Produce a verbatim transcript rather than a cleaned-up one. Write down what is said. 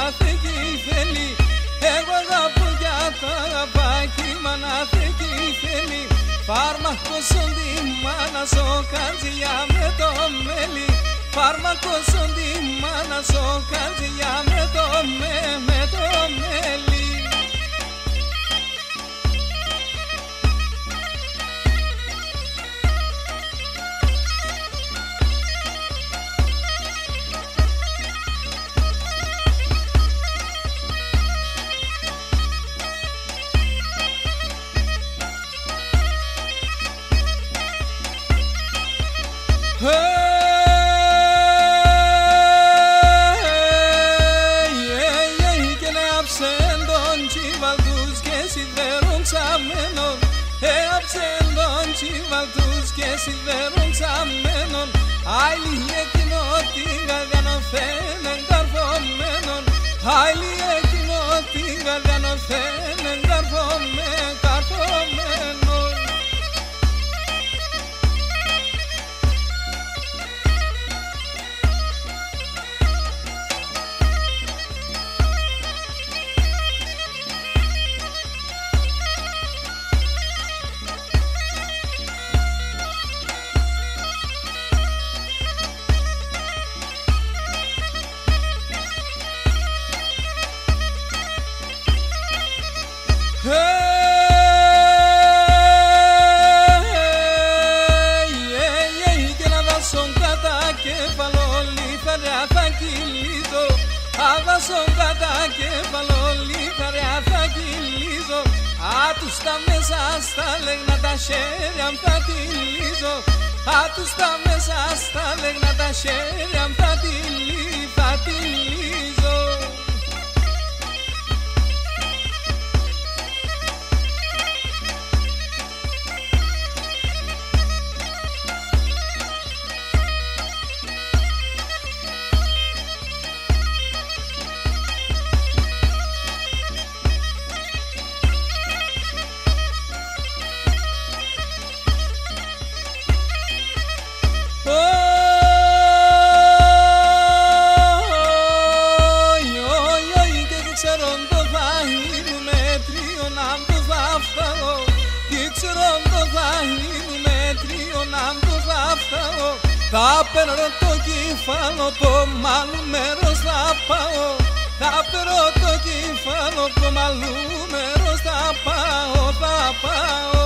Μαναθέκι θέλει, εγώ αγαπώ για το αγαπάκι, μαναθέκι θέλει. Φάρμακο σον τη μάνα σον, κάντζια με το μέλι. Φάρμακο σον τη μάνα σον, κάντζια με το με, με το μέλι. Hey, hey, hey, και να ψέντον κι βάλ' τους και σιδέρον ξαμένον. Hey, αψέντον κι βάλ' τους και σιδέρον ξαμένον. Άι, λύγε εκείνο την καρδιά νο φαίνεν καρφωμένον. Άι, λύγε εκείνο την καρδιά νο φαίνεν καρφωμένον, καρφωμένον. Hey, hey, hey, και να βάσον κατακέφαλον, λιθαριά θα κυλίζω. Αβάσον κατακέφαλον, λιθαριά θα κυλίζω. Ατούς τα μέσα στα λέγνα τα χέρια μ' θα τυλίζω. Ατούς τα μέσα στα λέγνα τα χέρια μ' θα τυλί-, θα τυλίζω. Οι, οι, οι, και, και ξέρω ντο θα ίνουμε, τρίον άμ' ντο θα φάω. Και ξέρω ντο θα ίνουμε, τρίον άμ' ντο θα φάω. Θα παίρω το κεφάλ' πο μ' άλλο μέρος θα πάω. Θα παίρω το κεφάλ' πο μ' άλλο μέρος θα πάω, θα πάω.